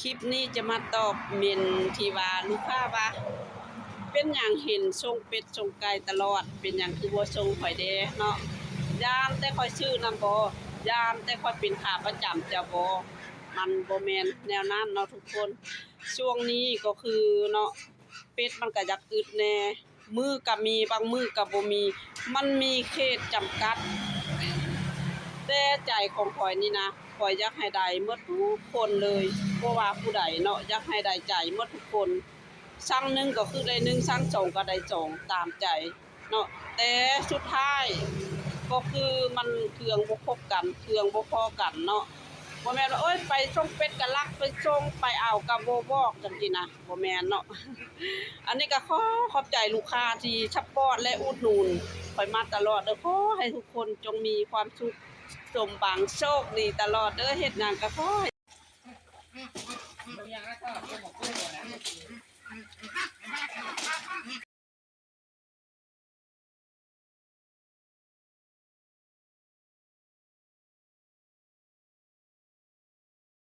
ຄລິບນີ້ຈະມາຕອບເມັນທີ່ວ່າລູກຄ້າວ່າ ເປັນຫຍັງເຫັນສົ່ງເປັດສົ່ງໄກ່ຕະຫຼອດ ເປັນຫຍັງຄືບໍ່ສົ່ງຂ້ອຍແດ່ເນາະ ຢ້ານແຕ່ຂ້ອຍຊື້ນຳບໍ ຢ້ານແຕ່ຂ້ອຍເປັນຂາປະຈຳເຈົ້າບໍ ມັນບໍ່ແມ່ນແນວນັ້ນເນາະທຸກຄົນ. ຊ່ວງນີ້ກໍຄືເນາະ ເປັດມັນກໍຢາກອຶດແດ່ ມື້ກະມີ ບາງມື້ກະບໍ່ມີ ມັນມີເຂດຈຳກັດ. ແຕ່ໃຈຂອງຂ້ອຍນີ້ນະ ຂ້ອຍຢາກໃຫ້ໄດ້ໝົດທຸກຄົນເລີຍ ບໍ່ວ່າຜູ້ໃດເນາະ ຢາກໃຫ້ໄດ້ໃຈໝົດທຸກຄົນ. ສັ່ງໜຶ່ງກໍຄືໄດ້ໜຶ່ງ ສັ່ງສອງກໍໄດ້ສອງ ຕາມໃຈເນາະ. ແຕ່ສຸດທ້າຍກໍຄືມັນເຄື່ອງບໍ່ຄົບກັນ ເຄື່ອງບໍ່ພໍກັນເນາະ. ບໍ່ແມ່ນວ່າ ໂອ້ຍ ໄປສົ່ງເປັດກະລັກ ໄປສົ່ງ ໄປເອົາກະບໍ່ບອກ ຈັ່ງຊີ້ນະ ບໍ່ແມ່ນເນາະ. ອັນນີ້ກໍຂໍຂອບໃຈລູກຄ້າທີ່ຊັບພອດ ແລະ ອຸດໜູນຂ້ອຍມາຕະຫຼອດເດີ້. ຂໍໃຫ້ທຸກຄົນຈົ່ງມີຄວາມສຸກສົມຫວັງ ໂຊກດີຕະຫຼອດເດີ້. ເຮັດຫຍັງກໍຂໍໃຫ້